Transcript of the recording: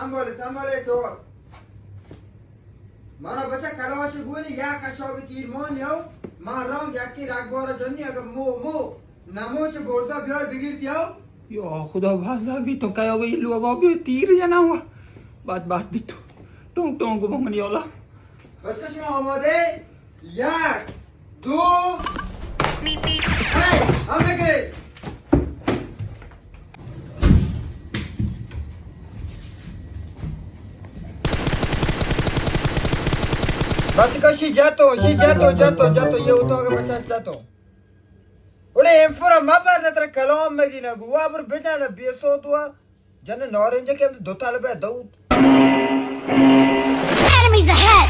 سنبھالے، سنبھالے تو. مارا بچا کلاش گولی یا کشاب تیر مان یو. ما رنگ یکی رگ بارا جنی اگر مو، مو، نمو چه برزا بیای بگیر دیو. یا خدا، بازار بی تو کیا گئی لوگا بی تیر جنا ہوا. بات بات بی تو. ٹونگ ٹونگ بو منی اولا. بچا شما آماده؟ یک، دو، هی، حمله کنید. بچکا شی جاتو، شی جاتو، جاتو، جاتو، یہ اتاق بچا جاتو. اوڑے ایم فور ما بر نتر کلام مگی نگو، وا بر بجانا بی ایس او تو. جن نارنج که دو طالب دود. Enemies ahead!